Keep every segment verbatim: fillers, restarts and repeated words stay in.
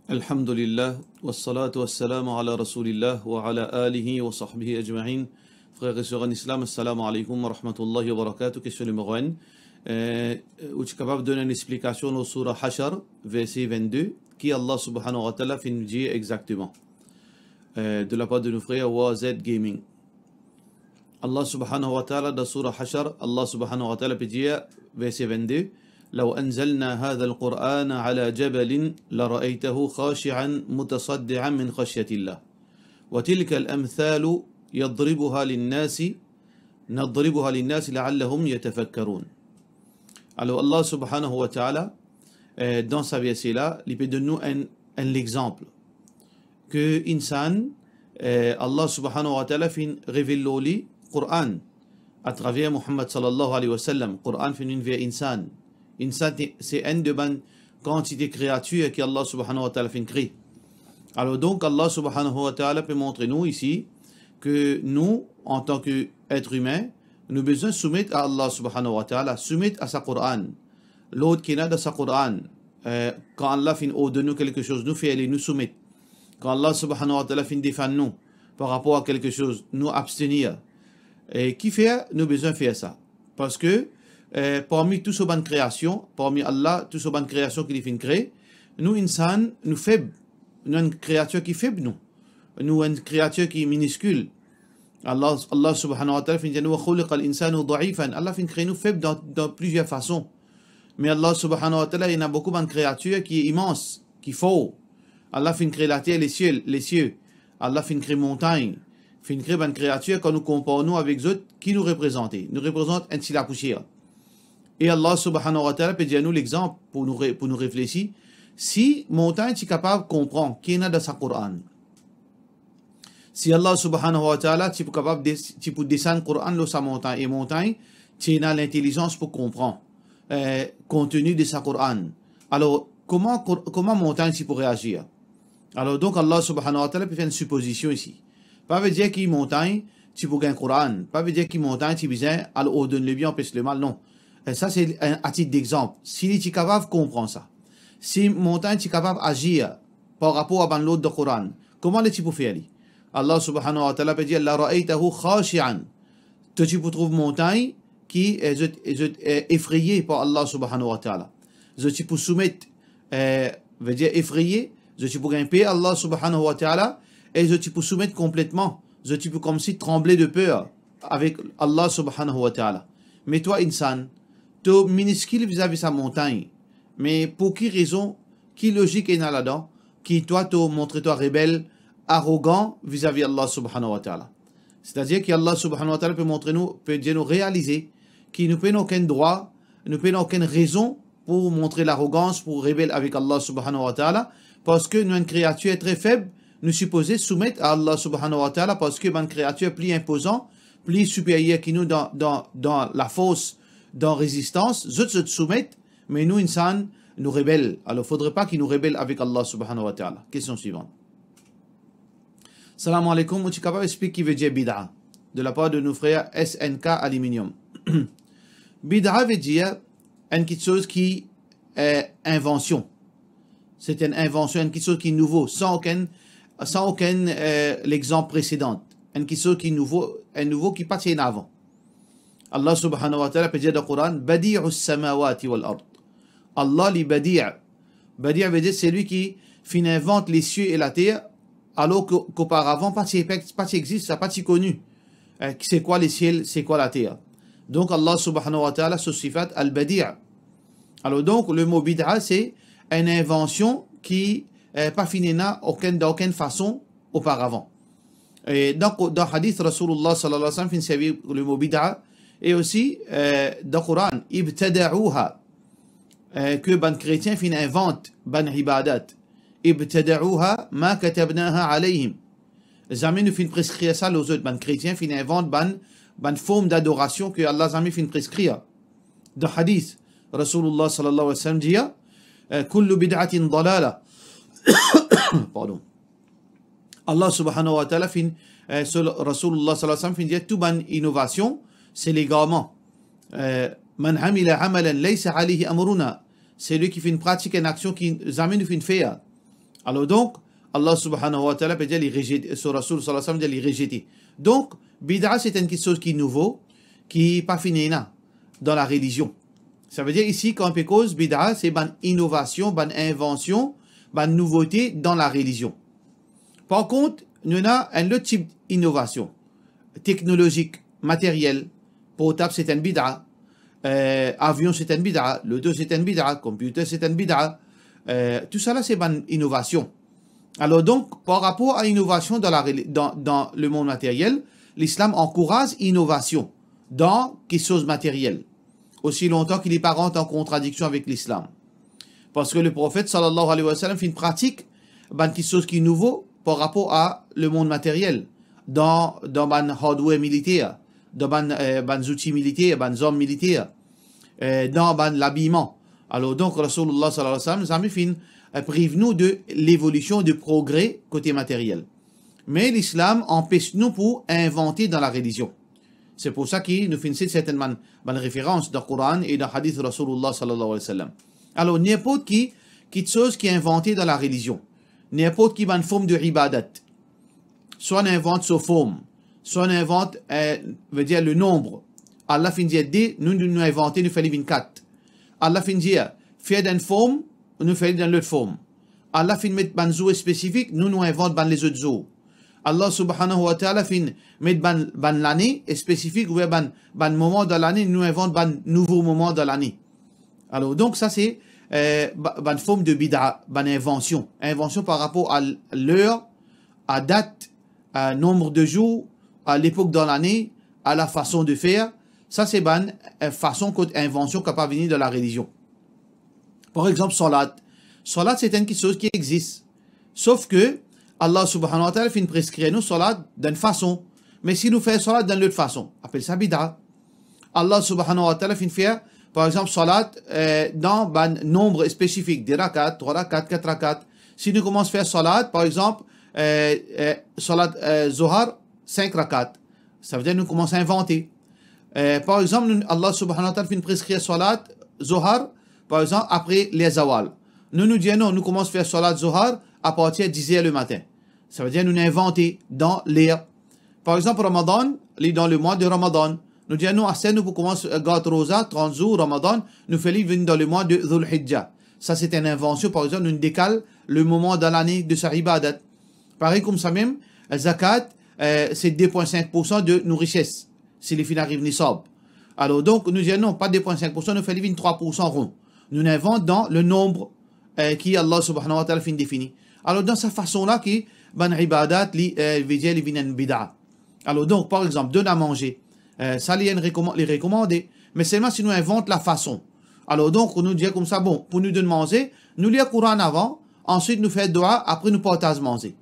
Alhamdulillah, wassalatu wassalamu ala Rasoulillah wa ala alihi wa sahbihi ajmain. Frer e ser an Islam, assalamu alaikum wa rahmatullahi wa barakatuh. Kestion nimero enn. Eh, ou ti kapav donn enn explikasion lor soura Hashr, verse vennde, ki Allah Subhanahu wa Ta'ala finn dir exakteman? Eh, de lapar de nou frer War Z Gaming. Allah Subhanahu wa Ta'ala, dan soura Hashr, Allah Subhanahu wa Ta'ala pe dir, verse vennde, "Law anzalna hadhal Qur'ana ala jabalin lara'aytahu khashi'an mutasaddi'an min khashyatillah. Wa tilkal amthalu yadribuha linnasi, nadribuha linnasi la'allahum yatafakkarun." Alor, Allah Subhanahu wa Ta'ala, eh, dan sa verse la, li pe donn nou enn, enn lexanp. Ki insan, eh, Allah Subhanahu wa Ta'ala finn revel lor li Qur'an atraver Muhammad sallallahu alayhi wa sallam. Qur'an finn vinn ver insan. Insan te, se enn de bann kantite kreatir ki Allah Subhanahu wa Ta'ala finn kree. Alor donk, Allah Subhanahu wa Ta'ala pe montre nou isi ki nou, antan ki et imin, nou bizin soumet a Allah Subhanahu wa Ta'ala, soumet a sa Qur'an. Lord ki ena dan sa Qur'an, eh, kan Allah finn ordonn nou kelke soz, nou fer li, nou soumet. Kan Allah Subhanahu wa Ta'ala finn defann nou par rapor a kelke soz, nou abstenir. E kifer nou bizin fer sa? Parski, eh, parmi tou so bann kreasion, parmi Allah, tou so bann kreasion ki li finn kree, nou insan, nou feb. Nou enn kreatir ki feb, nou. Nou enn kreatir ki miniskil. Allah, Allah Subhanahu wa Ta'ala finn dir nou, "Wa khuliqal insanu da'ifan." Allah finn kree nou feb dan, dan plizier fason. Me Allah Subhanahu wa Ta'ala, ena boukou bann kreatir ki imans, ki for. Allah finn kree later, lesiel, lesie. Allah finn kree montagn, finn kree bann kreatir, kan nou konpar nou avek zot, ki nou reprezante? Nou reprezant enn ti lapousier. E Allah Subhanahu wa Ta'ala pe dir nou lexanp pou nou re-, pou nou reflesi. Si montagn ti kapav konpran ki ena dan sa Qur'an, si Allah Subhanahu wa Ta'ala ti pou kapav des-, ti pou desann Qur'an lor sa montagn, e montagn ti ena lintelizans pou konpran, eh, konteni de sa Qur'an, alor kouma Qur-, kouma montagn ti pou reazir? Alor donk, Allah Subhanahu wa Ta'ala pe fer enn sipozision isi. Pa vedir ki montagn ti pou gagn Qur'an, pa vedir ki montagn ti bizin al ordonn lebien, anpes lemal, non. E sa se enn, a tit dexanp. Si li ti kapav konpran sa, si montagn ti kapav azir par rapor a bann lord dan Qur'an, kouma li ti pou fer li? Allah Subhanahu wa Ta'ala pe dir, "Lara'aytahu khashi'an." To ti pou trouv montagn ki, eh, zot, zot, eh, efraye par Allah Subhanahu wa Ta'ala. Zot ti pou soumet, eh, vedir efraye, zot ti pou gagn per Allah Subhanahu wa Ta'ala, e zot ti pou soumet konpletman. Zot ti pou koumsi tranble de per avek Allah Subhanahu wa Ta'ala. Me twa, insan, to miniskil vizavi sa montagn. Me pou ki rezon, ki lozik ena ladan, ki twa to montre twa rebel, arogan vizavi Allah Subhanahu wa Ta'ala? Setadir ki Allah Subhanahu wa Ta'ala pe montre nou, pe dir nou realize ki nou pena okenn drwa, nou pena okenn rezon pou montre larogans, pou rebel avek Allah Subhanahu wa Ta'ala, parski nou enn kreatir tre feb, nou sipoze soumet a Allah Subhanahu wa Ta'ala, parski bann kreatir pli inpozan, pli siperyer ki nou dan, dan, dan lafors, dan rezistans, zot, zot soumet, me nou, insan, nou rebel. Alor, fodre pa ki nou rebel avek Allah Subhanahu wa Ta'ala. Kestion swivan. Salam alaikum, ou ti kapav explik ki vedir bid'a, de lapar de nou frer S N K Aluminium? Bid'a vedir enn kiksoz ki, eh, invansion. Se enn invansion, enn kiksoz ki nouvo, san okenn, san okenn, eh, lexanp presedan. Enn kiksoz ki nouvo, enn nouvo ki pa ti ena avan. Allah Subhanahu wa Ta'ala pe dir dan Qur'an, "Badi'us samawati wal ard." Allah li Badi'. Badi' vedir selwi ki finn invant lesie e later, alor ki, ki oparavan pa ti, pa ti existe, sa pa ti koni. Eh, se kwa lesiel, se kwa later. Donk Allah Subhanahu wa Ta'ala, so sifat Al-Badi'. Alor donk, lemo bid'a, se enn invansion ki, eh, pa finn ena okenn, dan okenn fason oparavan. E dan, dan hadith, Rasoulillah sallallahu alayhi wa sallam finn servi lemo bid'a, e osi, eh, dan Qur'an, ibtada'uha, eh, ki bann kretien finn invant bann ibadat. Ibtada'uha ma katabnaha alayhim. Zame nou finn preskrir sa lor zot, bann kretien finn invant bann, bann form dadorasion ki Allah zame finn preskrir. Dan hadith, Rasoulillah sallallahu alayhi wa sallam dir, eh, "Kullu bid'atin dalala." Pardon. Allah Subhanahu wa Ta'ala finn, eh, so Rasoulillah sallallahu alayhi wa sallam finn dir, tou bann inovasion, se legarman. Eh, "Man amila amalan laysa alayhi amruna." Selwi ki finn pratik enn aksion ki zame nou finn fer. Alor donk, Allah subhanahu wa ta'ala pe dir li rezete, so Rasoul sallallahu alayhi wa sallam dir li rezete. Donk, bid'a se enn kiksoz ki nouvo, ki pa finn ena dan larelizion. Savedir isi, kan pe koz bid'a, se bann inovasion, bann invansion, bann nouvote dan larelizion. Par kont, nou ena enn lot tip inovasion, teknolozik, materyel, portab se enn bid'a, eh, avion se enn bid'a, loto se enn bid'a, konpiter se enn bid'a, eh, tousala se bann inovasion. Alor donk, par rapor a inovasion dan la reli-, dan, dan lemond materyel, Lislam ankouraz inovasion dan kiksoz materyel, osi lontan ki li pa rant an kontradiksion avek Lislam. Parski Leprofet sallallahu alayhi wa sallam finn pratik bann kiksoz ki nouvo par rapor a lemond materyel, dan, dan bann hardware militer, dan bann, eh, bann zouti militer, bann zarm militer, eh, dan bann labiman. Alor donk, Rasoulullah sallallahu alayhi wa sallam zame finn, eh, priv nou de levolision, de progre kote materyel. Me Lislam anpes nou pou invante dan larelizion. Se pou sa ki nou finn sit sertenn bann, bann referans dan Koran e dan hadis Rasoulullah sallallahu alayhi wa sallam. Alor, ninport ki, kiksoz ki invante dan larelizion, ninport ki bann form de ibadat, swa nou invant so form, swa nou invant, eh, vedir le nonb. Allah finn dir de, nou, nou, nou invante, nou fer li vinn kat. Allah finn dir, fer dan enn form, nou fer li dan lot form. Allah finn met bann zour spesifik, nou, nou invant bann lezot zour. Allah subhanahu wa ta'ala finn met bann, bann lane spesifik, oubien bann, bann moman dan lane, nou invant bann nouvo moman dan lane. Alor, donk, sa se, eh, ba-, bann form de bid'a, bann invansion. Invansion par rapor a l-, ler, a dat, a nonb de zour, a lepok dan lane, a la fason de fer. Sa se bann, eh, fason kot invansion kapav vini dan larelizion. Par exanp, salat. Salat, se enn kiksoz ki exis. Sof ke Allah subhanahu wa ta'ala finn preskrir nou salat dan enn fason. Me si nou fer salat dan lot fason, apel sa bid'a. Allah subhanahu wa ta'ala finn fer, par exanp, salat, eh, dan bann nonb spesifik, de rakat, trwa rakat, kat rakat. Si nou koumans fer salat, par exanp, eh, eh, salat, eh, Zohar, sink rakat, savedir nou koumans invante. Eh, par exanp, nou, Allah subhanahu wa ta'ala finn preskrir salat Zohar, par exanp, apre ler zawal. Nou, nou dir non, nou koumans fer salat Zohar apartir diz er lematin. Savedir nou invante dan ler. Par exanp, Ramadan, li dan lemwa de Ramadan. Nou dir non, aster nou pou koumans, eh, gard roza, trant zour Ramadan, nou fer li vinn dan lemwa de Dhul Hijja. Sa se enn invansion, par exanp, nou dekal lemoman dan lane de sa ibadat. Parey koumsa mem, zakat, eh, se de pwin sink poursan de nou rises, si li finn ariv nisab. Alor donk, nou dir non, pa de pwin sink poursan, nou fer li vinn trwa poursan ron. Nou invant dan le nonb, eh, ki Allah subhanahu wa ta'ala finn defini. Alor, dan sa fason la ki bann ibadat, li, eh, vedir li vinn enn bid'a. Alor donk, par exanp, donn a manze, eh, sa li enn rekoman-, li rekomande, me selman si nou invant lafason. Alor donk, nou dir koumsa, bon, pou nou donn manze, nou lir Koran avan, answit nou fer dua, apre nou partaz manze.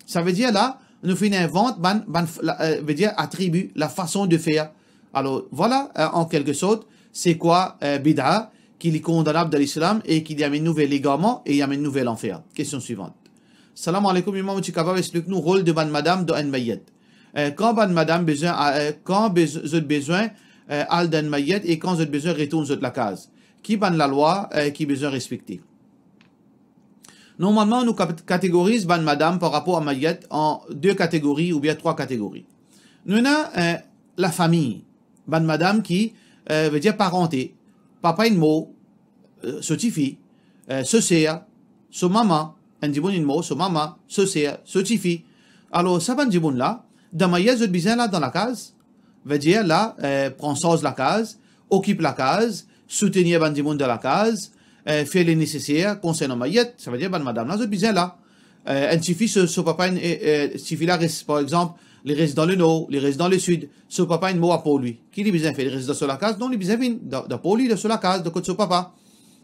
Savedir la, nou finn invant bann, bann f-, la, eh, vedir atribi, lafason de fer. Alor, vwala, eh, an kelke sort, se kwa, eh, bid'a, ki li kondanab dan Lislam e ki li amenn nou ver legarman e li amenn nou ver lanfer. Kestion swivant. Salam aleykoum, imam, ou ti kapav explik nou rol de bann madam dan enn mayet? Eh, kan bann madam bizin, eh, kan bez-, zot bizin, eh, al dan enn mayet e kan zot bizin retourn zot lakaz? Ki bann lalwa, eh, ki bizin respekte? Normalman, nou kat-, kategoriz bann madam par rapor a mayet an de kategori oubien trwa kategori. Nou ena, eh, lafami, bann madam ki, eh, vedir parante, papa inn mor, eh, so tifi, eh, so ser, so mama, enn dimoun inn mor, so mama, so ser, so tifi. Alor, sa bann dimoun la, dan mayet zot bizin la dan lakaz, vedir la, eh, pran sarz lakaz, okip lakaz, soutenir bann dimoun dan lakaz, eh, fer le neseser konsernan mayet, savedir bann madam la, zot bizin la. Eh, enn tifi, so, so papa, enn, eh, eh, tifi la res, par exanp, li res dan le nor, li res dan le sid, so papa inn mor apar li. Ki li bizin fer? Li res dan so lakaz? Non, li bizin vinn dan, dan apar li, dan so lakaz, dan kot so papa.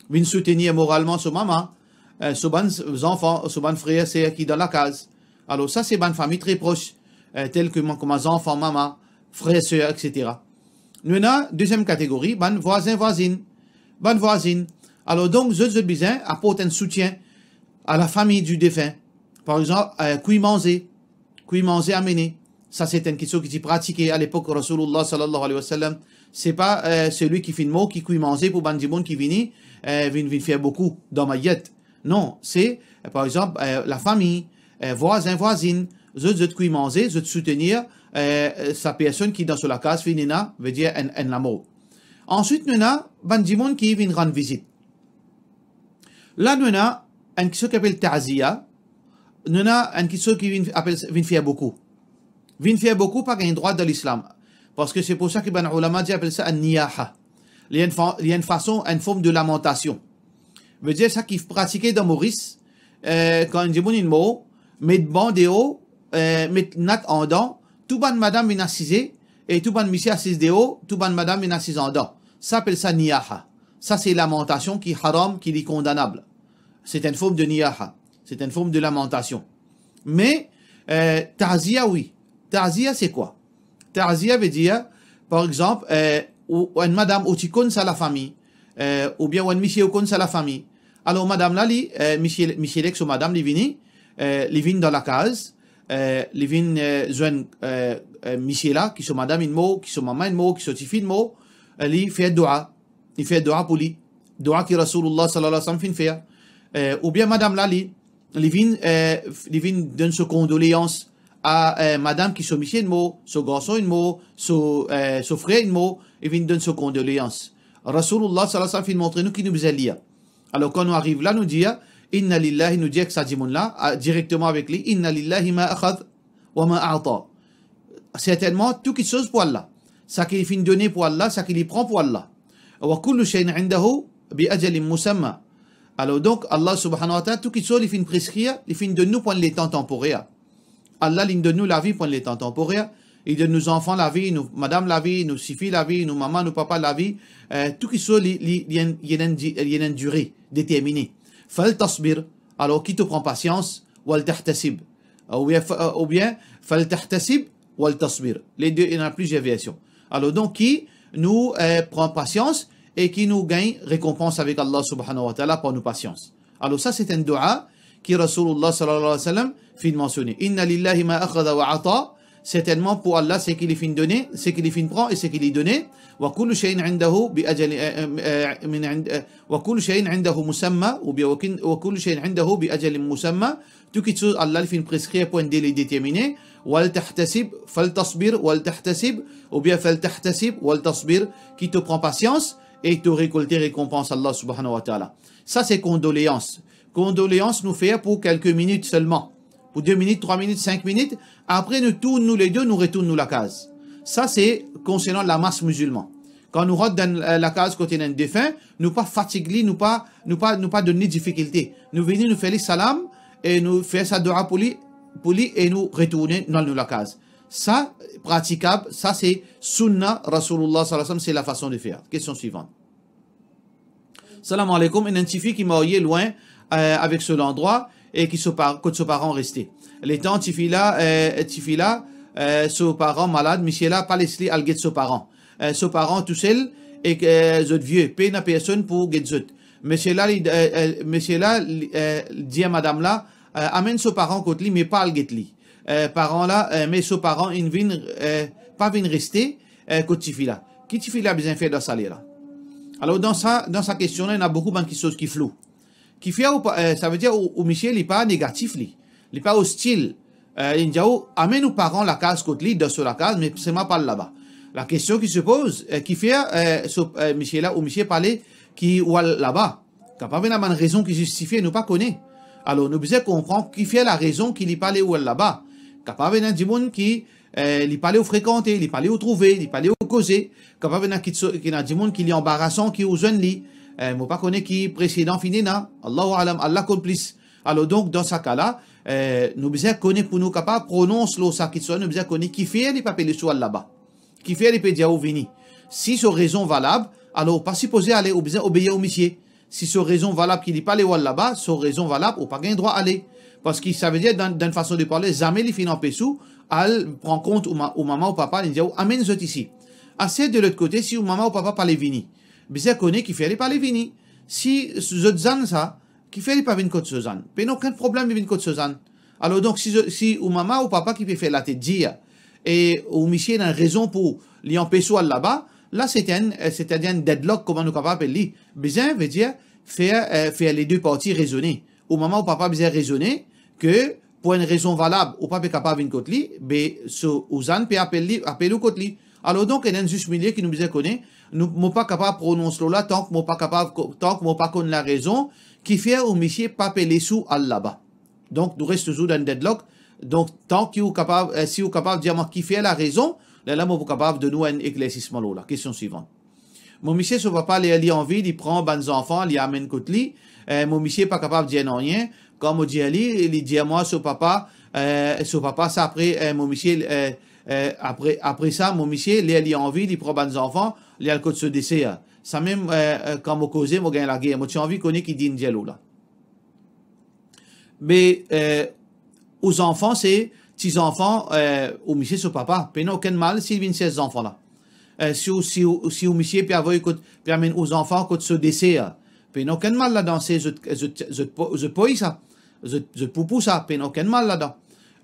Vinn soutenir moralman so mama, eh, so bann z-, zanfan, so bann frer, ser ki dan lakaz. Alor, sa se bann fami tre pros, eh, tel ke mo-, kouma zanfan, mama, frer, ser, et cetera. Nou ena deziem kategori, bann vwazin, vwazinn. Bann vwazinn. Alor donk, zot, zot bizin aport enn soutien a lafami di defin. Par exanp, eh, kwi manze, kwi manze amene. Sa se enn kiksoz ki ti pratike a lepok Rasoulillah sallallahu alayhi wa sallam. Se pa, eh, selwi ki finn mor ki kwi manze pou bann dimoun ki vini, eh, vinn, vinn fer boukou dan mayet. Non, se, eh, par exanp, eh, lafami, eh, vwazin, vwazinn, zot, zot kwi manze, zot soutenir, eh, sa personn ki dan so lakaz finn ena, vedir enn, enn lamor. Answit, nou ena bann dimoun ki vinn rann vizit. La, nou ena enn kiksoz ki apel ta'ziya, nou ena enn kiksoz ki vinn apel, vinn fer boukou. Vinn fer boukou pa gagn drwa dan Lislam. Parski se pou sa ki bann oulama dir apel sa an-niyaha. Li enn fa-, li enn fason, enn form de lamantasion. Vedir sa ki pratike dan Moris, eh, kan enn dimoun inn mor, met ban deor, eh, met nat andan, tou bann madam vinn asize, e tou bann misie asiz deor, tou bann madam vinn asiz andan. Sa apel sa niyaha. Sa se lamantasion ki haram, ki li kondanab. Se enn form de niyaha. Se enn form de lamantasion. Me, eh, ta'ziya, wi. Ta'ziya, se kwa? Ta'ziya vedir, par exanp, eh, ou, ou enn madam ou ti konn sa lafami, eh, oubien ou enn misie ou konn sa lafami. Alor, madam la, li, eh, misie, misie la ek so madam, li vini, eh, li vinn dan lakaz, eh, li vinn, eh, zwenn, eh, eh, misie la, ki so madam inn mor, ki so mama inn mor, ki so tifi inn mor, eh, li fer doua. Li fer doua pou li. Doua ki Rasoulillah sallallahu alayhi wa sallam finn fer. Eh, oubien madam la, li, li vinn, eh, f-, li vinn donn so kondoleans a, eh, madam ki so misie inn mor, so garson inn mor, so, eh, so frer inn mor, li vinn donn so kondoleans. Rasoulillah sallallahu alayhi wa sallam finn montre nou ki nou bizin dir. Alor, kan nou ariv la, nou dir, "Inna lillahi," nou dir ek sa dimoun la, a, direkteman avek li, "Inna lillahi ma akhadh wa ma a'ta." Sertennman, tou kiksoz pou Allah. Sa ki li finn done pou Allah, sa ki li pran pou Allah. "Wa kullu shay'in indahu bi ajalin musamma." Alor donk, Allah subhanahu wa ta'ala, tou kiksoz li finn preskrir, li finn donn nou pou enn letan tanporer. Allah, li donn nou lavi pou enn letan tanporer. Li donn nou zanfan lavi, nou madam lavi, nou tifi lavi, nou mama, nou papa lavi. Eh, tou kiksoz li, li, li enn, li enn di-, li enn dire determine. "Fal tasbir," alor ki to pran pasians, "wal tahtasib." Oubien, fa-, oubien, "Fal tahtasib wal tasbir." Le de, ena plizier version. Alor donk, ki nou, eh, pran pasians e ki nou gagn rekonpans avek Allah subhanahu wa ta'ala par nou pasians. Alor sa, se enn doua ki Rasoulillah sallallahu alayhi wa sallam finn mansione. "Inna lillahi ma akhadha wa a'ta." Sertennman pou Allah, seki li finn done, seki li finn pran e seki li done. "Wa kullu shay'in indahu bi ajali, eh, eh, eh, min ind-, eh, wa kullu shay'in indahu musamma," oubien "wa kin-, wa kullu shay'in indahu bi ajalin musamma." Tou kiksoz Allah li finn preskrir pou enn dele determine. "Wal tahtasib, fal tasbir, wal tahtasib," oubien "Fal tahtasib, wal tasbir," ki to pran pasians e to rekolte rekonpans Allah subhanahu wa ta'ala. Sa se kondoleans. Kondoleans nou fer pou kelke minit selman. Pou de minit, trwa minit, sink minit. Apre nou tourn nou lede, nou retourn nou lakaz. Sa se konsernan lamas mizilman. Kan nou rant dan, eh, lakaz kot ena enn defin, nou pa fatig li, nou pa, nou pa, nou pa donn li difikilte. Nou vini, nou fer li salam e nou fer sa doua pou li, pou li e nou retourne dan nou lakaz. Sa pratikab, sa se sunna Rasoulillah sallallahu alayhi wa sallam, se lafason de fer. Kestion swivan. Salam aleykoum, ena enn tifi ki marye lwin, eh, avek so landrwa e ki so par-, kot so paran reste. Letan tifi la, eh, tifi la, eh, so paran malad, misie la pa les li al get so paran. Eh, so paran tousel ek, eh, zot vie, pena personn pou get zot. Misie la, li, eh, eh, misie la, li, eh, dir madam la, eh, amenn so paran kot li, me pa al get li. Eh, paran la, eh, me so paran inn vinn, eh, pa vinn reste, eh, kot tifi la. Ki tifi la bizin fer dan sa ler la? Alor, dan sa, dan sa kestion la, ena boukou bann kiksoz ki flou. Kifer ou pa, eh, savedir ou, ou misie, li pa negatif li. Li pa ostil. Eh, li dir ou, amenn ou paran lakaz kot li, dan so lakaz, me selman pa al laba. Lakestion ki se poz, eh, kifer, eh, so, eh, misie la, ou misie pa le ki ou al laba? Kapav ena bann rezon ki zistifie, nou pa kone. Alor, nou bizin konpran kifer larezon ki li pa le ou al laba. Kapav ena dimoun ki, eh, li pa le ou frekante, li pa le ou trouve, li pa le ou koze. Kapav ena ki so-, ki ena dimoun ki li anbarasan ki ou zwenn li. Eh, mo pa kone ki presedan finn ena. Allahu alam, Allah konn plis. Alor donk, dan sa ka la, eh, nou bizin kone pou nou kapav pronons lor sa kiksoz, nou bizin kone kifer li pa pe les ou al laba. Kifer li pe dir ou vini. Si so rezon valab, alor ou pa sipoze ale, ou bizin obeir ou misie. Si so rezon valab ki li pa le ou al laba, so rezon valab, ou pa gagn drwa ale. Parski savedir, dan, dan fason de parle, zame li finn anpes ou al pran kont ou ma-, ou mama ou papa, li dir ou, amenn zot isi. Aster de lot kote, si ou mama ou papa pa le vini, bizin kone kifer li pa le vini. Si zot zann sa, kifer li pa vinn kot so zann? Pena okenn problem li vinn kot so zann. Alor donk, si, si ou mama ou papa ki pe fer latet dir, e ou misie ena enn rezon pou li anpes ou al laba, la se enn, eh, se enn deadlock, kouma nou kapav apel li. Bizin, vedir, fer, eh, fer le de parti rezone. ou mama ou papa bizin rezone ke pou enn rezon valab, ou pa pe kapav vinn kot li, be so ouzan pe apel li, apel ou kot li. Alor donk, ena enn zis milie ki nou bizin kone, nou, mo pa kapav pronons lor la, tank mo pa kapav, tank mo pa konn larezon kifer ou misie pa pe les ou al laba. Donk, nou res touzour dan deadlock. Donk, tank ki ou kapav, eh, si ou kapav dir mwa kifer larezon, lerla mo pou kapav donn ou enn eklersisman lor la. Kestion swivan. Mo misie so papa, ler li anvi, li pran bann zanfan, li amenn kot li. Eh, mo misie pa kapav dir nanye. Kan mo dir li, li dir mwa so papa, eh, so papa, sa apre, eh, mo misie, eh, eh, apre, apre sa, mo misie, ler li anvi, li pran bann zanfan, li al kot so deser. Samem, eh, eh, kan mo koze, mo gagn lager. Mo ti anvi kone ki dinn dir lor la. Me, eh, ou zanfan, se ti zanfan, eh, ou misie so papa. Pena okenn mal si li vinn sers zanfan la. Eh, si ou, si ou, si ou misie pe avoy kot, pe amenn ou zanfan kot so deser, pena okenn mal ladan, se zot, zot, zot, po-, zot poy sa, zot, zot poupou sa, pena okenn mal ladan.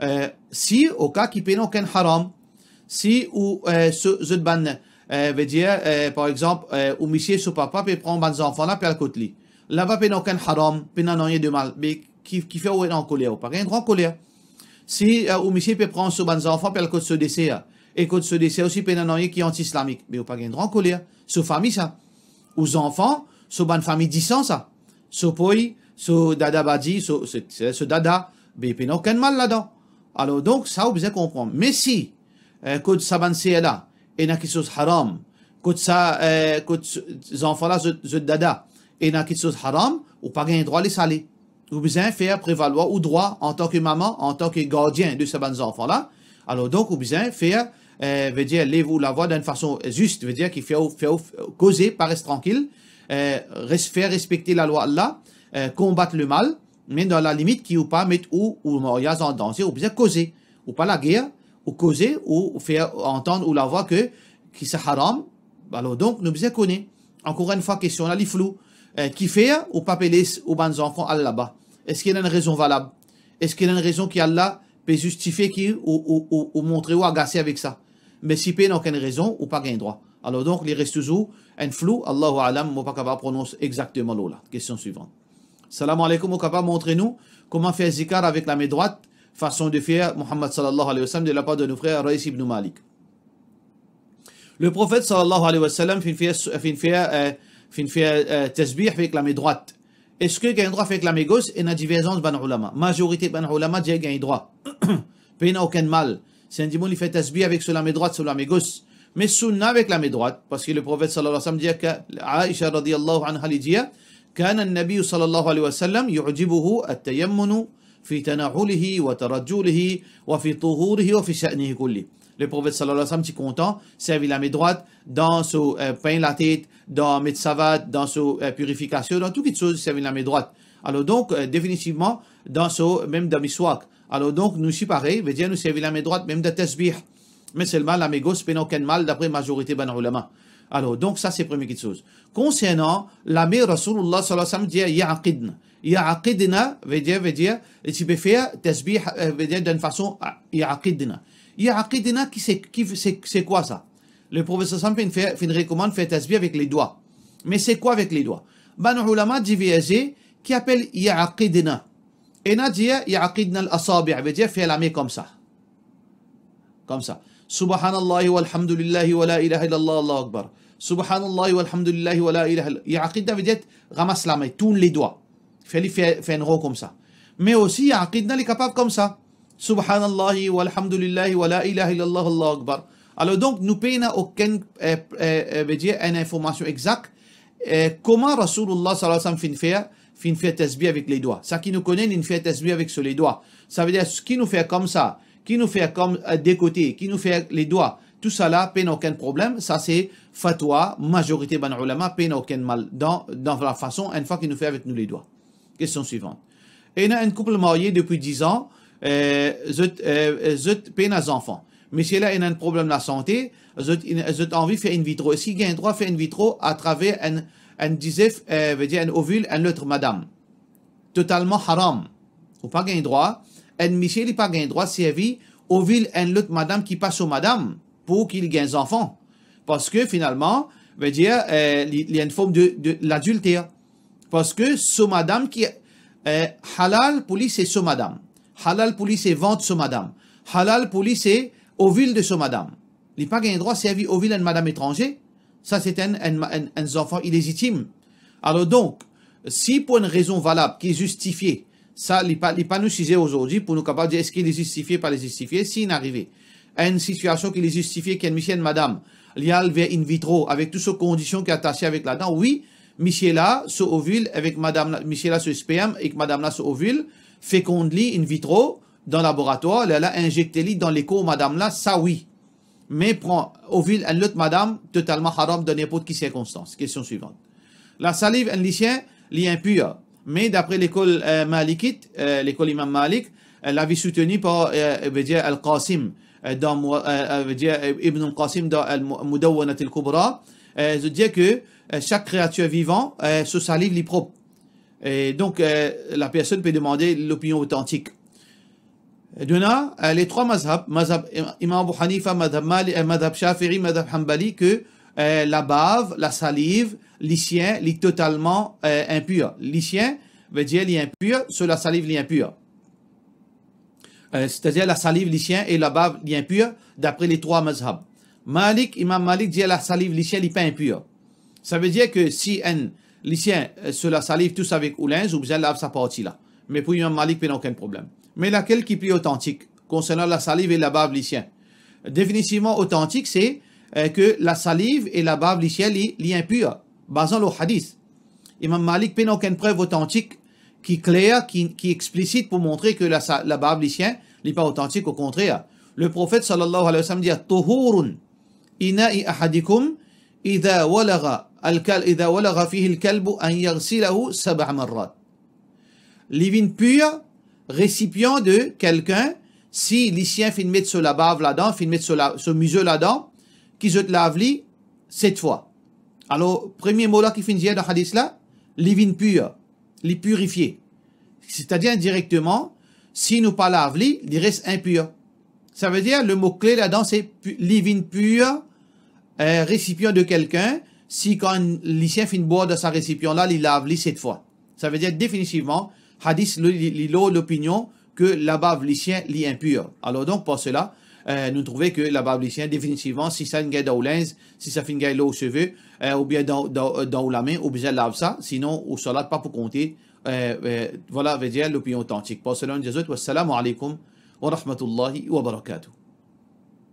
Eh, si, oka ki pena okenn haram, si ou, eh, so, zot bann, eh, vedir, eh, par exanp, eh, ou misie so papa pe pran bann zanfan la, pe al kot li. Laba pena okenn haram, pena nanye de mal. Me ki, kifer ou ena ankoler? Ou pa gagn drwa ankoler. Si, eh, ou misie pe pran so bann zanfan, pe al kot so deser, e kot so deser osi pena nanye ki anti-islamik, me ou pa gagn drwa ankoler. So fami sa. Ou zanfan, so bann fami disan sa. So poy, so dada badi, so, so, so dada, be pena okenn mal ladan. Alor donk, sa ou bizin konpran. Me si, eh, kot sa bann ser la, ena kiksoz haram, kot sa, eh, kot s-, zanfan la, zot, zot dada, ena kiksoz haram, ou pa gagn drwa les ale. Ou bizin fer prevalwar ou drwa antan ki mama, antan ki gardien de sa bann zanfan la. Alor donk, ou bizin fer, eh, vedir, lev ou lavwa dan enn fason zis, vedir ki fer ou, fer ou koze, pa res trankil, eh, res-, fer respekte lalwa Allah, eh, konbat lemal, me dan lalimit ki ou pa met ou, ou maryaz an danze, ou bizin koze, ou pa lager, ou koze, ou, ou fer antann ou lavwa ke, ki sa haram. Alor donk, nou bizin kone. Ankor enn fwa, kestion la, li flou. Eh, kifer ou pa pe les ou bann zanfan al laba? Eski ena enn rezon valab? Eski ena enn rezon ki Allah pe zistifie ki ou, ou, ou, ou montre ou agase avek sa? Me si pena okenn rezon, ou pa gagn drwa. Alor donk, li res touzour enn flou, Allahu a'lam, mo pa kapav pronons exakteman lor la. Kestion swivan. Salam alaikum, ou kapav montre nou kouma fer zikar avek lame drwat, fason de fer Muhammad sallallahu alayhi wa sallam de lapar de nou frer Raïs ibn Malik. Le Profet sallallahu alayhi wa sallam finn fer, finn fer, eh, finn fer, eh, tasbih avek lame drwat. Eski gagn drwa fer avek lame gos? Ena diverzans bann oulama. Mazorite bann oulama dir gagn drwa. Pena okenn mal. Si enn dimoun li fer tasbih avek so lame drwat, so lame gos. Me sunna avek lame drwat, parski le Profet sallallahu alayhi wa sallam dir ke, Aisha radiyallahu anha li dir, كان النبي صلى الله عليه وسلم يعجبه التيمن في تنعله وترجله وفي طهوره وفي شأنه كله. Le Profet sallallahu alayhi wa sallam ti kontan servi lame drwat dan so, eh, pegn latet, dan met savat, dan so, eh, pirifikasion, dan tou kiksoz servi lame drwat. Alor donk, eh, definitivman, dan so, mem dan miswak. Alor donk, nou si parey, vedir nou servi lame drwat mem dan tasbih. Me selman lame gos pena okenn mal dapre mazorite bann oulama. Alor donk, sa se premie kiksoz. Konsernan lame, Rasoulullah sallallahu alayhi wa sallam dir ya'qidna. Ya'qidna vedir, vedir, li ti pe fer tasbih, eh, vedir dan fason, ah, ya'qidna. Ya'qidna ki se, ki se, se kwa sa? Le Profet sallallahu alayhi wa sallam finn fer, finn rekomann fer tasbih avek ledwa. Me se kwa avek ledwa? Bann oulama diverze ki apel ya'qidna. Ena dir ya'qidna al-asabi', vedir fer lame koumsa. Koumsa. Subhanallah walhamdulillah wala ilaha illallah, Allahu akbar. Subhanallah walhamdulillah wala ilaha illa-, ya'qidna vedir ramas lame, tourn ledwa. Fer li fer, fer enn ron koumsa. Me osi ya'qidna li kapav koumsa. Subhanallah walhamdulillah wala ilaha illallah, Allahu akbar. Alor donk, nou pena okenn, eh, eh, eh, vedir enn informasion exak, eh, kouma Rasoulullah sallallahu alayhi wa sallam finn fer, finn fer tasbih avek ledwa. Sa ki nou kone, linn fer tasbih avek so ledwa. Savedir, ki nou fer koumsa, ki nou fer kom, eh, de kote, ki nou fer ledwa, tousala, pena okenn problem. Sa se fatwa mazorite bann oulama, pena okenn mal dan, dan lafason, enn fwa ki nou fer avek nou ledwa. Kestion swivan. Ena enn koup marye depi diz an, eh, zot, eh, zot pena zanfan. Misie la ena enn problem lasante, zot, zot anvi fer in vitro. Eski gagn drwa fer in vitro atraver enn, enn dizef, eh, vedir enn ovil enn lot madam? Totalman haram. Ou pa gagn drwa, enn misie li pa gagn drwa servi ovil enn lot madam ki pa so madam pou ki li gagn zanfan. Parski finalman, vedir, eh, li, li enn form de, de ladilter. Parski so madam ki, eh, halal pou li se so madam. Halal pou li se vant so madam. Halal pou li se ovil de so madam. Li pa gagn drwa servi ovil enn madam etranze. Sa se enn, enn, enn, enn zanfan ilezitim. Alor donk, si pou enn rezon valab ki zistifie, sa li pa, li pa nou size azordi pou nou kapav dir eski li zistifie, pa li zistifie, si inn arive enn sitiasion ki li zistifie, ki enn misie, enn madam, li al ver in vitro avek tou so kondision ki atase avek ladan, wi, misie la, so ovil avek madam la, misie la, so sperm ek madam la, so ovil, fekond li in vitro dan laboratwar, lerla inzekte li dan lekor madam la, sa wi. Me pran ovil enn lot madam, totalman haram dan ninport ki sirkonstans. Kestion swivant. Lasaliv enn lisien, li inpir. Me dapre lekol, eh, Malikit, eh, lekol Imam Malik, eh, lavi souteni par, eh, vedir Al-Qasim, eh, dan Mu-, eh, eh, vedir, eh, Ibn Al-Qasim dan Al-Mu-, Mudawwanat Al-Kubra, eh, zot dir ke, eh, sak kreatir vivan, eh, so saliv li prop. E donk, eh, lapersonn pe demande lopinion otantik. Donk, eh, le trwa mazhab, mazhab Im-, Imam Abu Hanifa, mazhab Mali-, eh, mazhab Shafi'i, mazhab Hanbali, ke, eh, labav, lasaliv, lisien, li totalman, eh, inpir. Lisien, vedir li inpir, so lasaliv li inpir. Eh, setadir lasaliv, lisien e labav, li inpir, dapre le trwa mazhab. Malik, Imam Malik dir lasaliv, lisien, li pa inpir. Savedir ke si enn lisien, eh, so lasaliv tous avek ou linz, ou bizin lav sa parti la. Me pou Imam Malik, pena okenn problem. Me lakel ki pli otantik konsernan lasaliv e labav lisien? Definitivman otantik, se, eh, ke lasaliv e labav lisien, li, li inpir, bazan lor hadis. Imam Malik pena okenn prev otantik ki kler, ki, ki explisit pou montre ke lasa-, labav lisien, li pa otantik, okontrer. Le profet, sallallahu alayhi wa sallam, dir, "Tuhurun ina'i ahadikum idha walagha al-kal-, idha walagha fihi al-kalbu an yaghsilahu sab'a marrat." Li vinn pir, resipian de kelkenn, si lisien finn met so labav ladan, finn met so la-, so mize ladan, ki zot lav li set fwa. Alor, premie mo la ki finn dir dan hadis la, li vinn pir, li pirifie. Setadir indirekteman, si nou pa lav li, li res inpir. Savedir, le mo kle ladan, se pi-, li vinn pir, eh, resipian de kelkenn, si kan lisien finn bwar dan sa resipian la, li lav li set fwa. Savedir definitivman, hadis li, li, li lor lopinion ke labav lisien, li inpir. Alor donk, par sela, eh, nou trouve ke labav lisien, definitivman, si sa finn gagn dan ou linz, si sa finn gagn lor ou seve, eh, oubien dan, dan, dan ou lame, ou bizin lav sa, sinon ou salat pa pou konte. Eh, eh, vwala, vedir lopinion otantik. Par sela, nou dir zot, wassalamu alaykum wa rahmatullahi wa barakatuh.